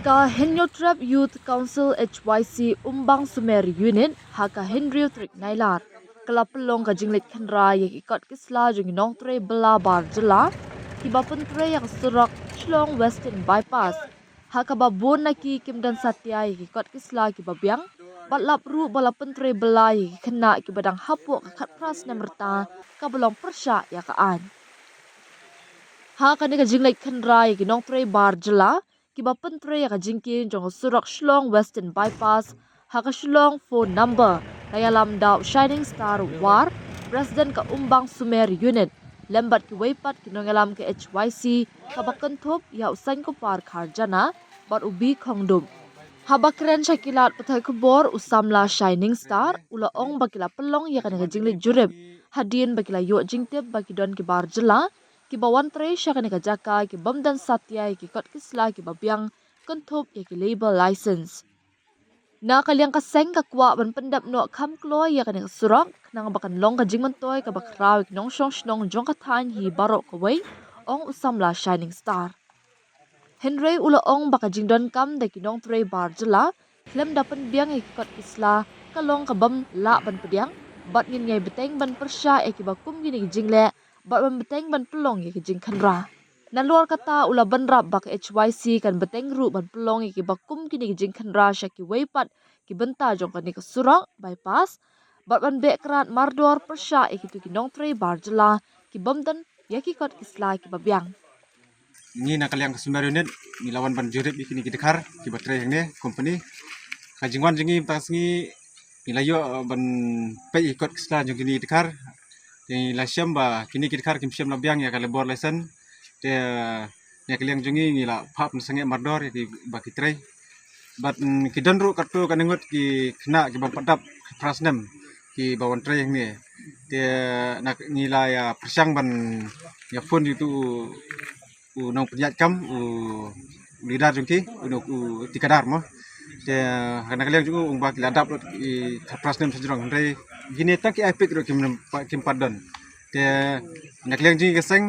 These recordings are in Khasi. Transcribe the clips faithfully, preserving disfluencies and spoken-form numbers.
Ka Hynñiewtrep Youth Council H Y C Umbang Sumer Unit ha ka hynriew tarik Nailar ka la pynlong ka jingleit khynra ïa ki kot ki sla jong ki nongtrei bylla bar jylla kiba pyntrei ïa ka surok Shillong Western Bypass, ha kaba bun na ki kim don satia ïa ki kot ki sla kiba biang, bad lap ruh ba la pyntrei bylla ïa ki khynnah kiba dang hapoh ka khatphra snem rta, kaba long pyrshah ïa ka aiñ. Ha kane ka jingleit khynra ïa ki nongtrei bar jylla kiba pyntrei ïa ka jingkieng jong ka surok Shillong Western Bypass ha ka Shillong phone number, la ïalam da u Shining Star War, President ka Umbang Sumer Unit, lem bad kiwei pat ki nongïalam ka H Y C, kaba kynthup ïa u Sainkupar Kharjana bad u B Khongdup. Haba kren sha ki lad pathai khubor, u samla Shining Star u la ong ba ki la pynlong ïa kane ka jingleit jurip hadien ba ki la ïoh jingtip ba ki don ki bar jylla kiba wan trei sha kane ka jaka ki bym don satia ïa ki kot ki sla kiba biang, kynthup ïa ki labour license. Na ka liang ka seng ka kwah ban pyndep noh kham kloi ïa kane ka surok, khnang ba kan long ka jingmyntoi kaba khraw ïa ki nongshong shnong jong ka thaiñ hi baroh kawei, ong u samla Shining Star. Hynrei u la ong ba ka jingdonkam da ki nongtrei bar jylla khlem da pynbiang ïa ki kot ki sla ka long ka bym lah ban pdiang, bad ngin ïai bteng ban pyrshah ïa kiba kum kine ki jingleh, bad ban bteng ban pynlong ïa ki jingkhynra. Nalor kata u la bynrap ba ka H Y C kan bteng ruh ban pynlong ïa kiba kum kine ki jingkhynra sha kiwei pat ki bynta jong kane ka surok bypass, bad ban beh krad mardor pyrshah ïa kito ki nongtrei bar jylla ki bym don ïa ki kot ki sla kiba biang. Ngi na ka liang ka Sumer Unit ngi la wan ban jurip ïa kine ki dkhar kiba trei hangne company. Ka jingwan jong ngi mynta ka sngi ngi la ïoh, eh, ban peit ïa ki kot ki sla jong kine ki dkhar. Te ngi la shem ba kine ki dkhar kim shym la biang ïa ka labour license. Te, eh, na ka liang jong ngi ngi la phah pynsangeh mardor ïa kiba ki trei. Bad, mm, ki don ruh katto katne ngut ki khynnah kiba pat dap khatphra snem kiba wan trei hangne. Te na ngi la ïa pyrshang ban ïa phone ïa uto u nongpynïaid kam, u leader jong ki, u, u tikadar mo. Te na ka liang jong u ong ba ki la dap lut i khatphra snem sha jrong, hynrei kine tang ki ai pik ruh kim, kim pat don. Te na ka liang jong ngi ka seng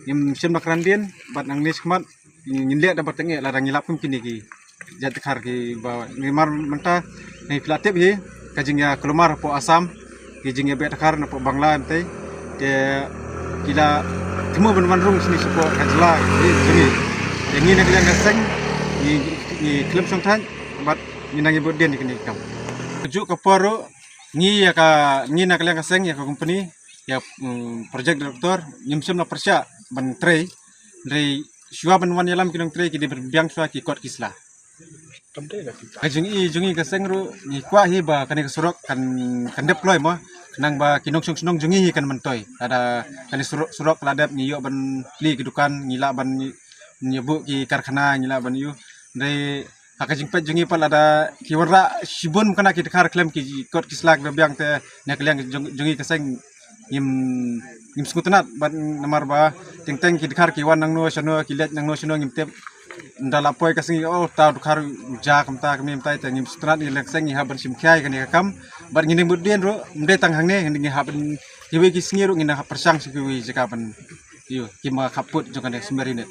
ngim shym la kren dien, bad nangne shakhmat ngin leh da ba tang eh lada ngi lap kum kine ki jait dkhar kiba ngi mar mynta, ngi phi la tip hi ka jingïakulmar hapoh Assam, ki jingïabeh dkhar napoh Bangla mynta. Te ki la thmu ban wan rung shane shapoh ka jylla jong ngi. Te ngi na ka liang ka seng ngi, ngi khlem shong thait bad ngi nang ïabud dien ïa kine ki kam. Kajuh ka por ruh ngi ïa ka, ngi na ka liang ka seng ïa ka company, ïa, mm, project director, ngim shym la pyrshah ban trei, hynrei shuwa ban wan ïalam ki nongtrei ki dei ban biang shuwa ki kot ki sla. Ka jong i, jong i ka seng ruh ngi kwah hi ba kane ka surok kan, kan dep kloi mo, khnang ba ki nongshong shnong jong ngi hi kan myntoi. Lada kane surok, surok la dep ngi ïoh ban plie ki dukan, ngi lah ban ïa buh ki karkhana, ngi lah ban ïoh. Hynrei ha ka jingpeit jong ngi pat lada ki wanrah shibun kane ki dkhar khlem ki kot ki sla kiba biang, te na ka liang jong, jong i ka seng ngim, ngim sngewtynnat bad namar ba teng teng ki dkhar ki wan nangno shano, ki leit nangno shano ngim tip. Ynda la poi ka sngi, oh, uta u dkhar u jia kumta kumne kumta, te ngim sngewtynnat. Ngi na ka liang ka seng ngi hap ban shim khia ïa kane ka kam bad ngin ïabud dien ruh, ym dei tang hangne, ngi hap ban, kiwei ki sngi ruh ngin hap pyrshang sha kiwei jaka ban ïoh, ki ma khappud jong kane Sumer Unit.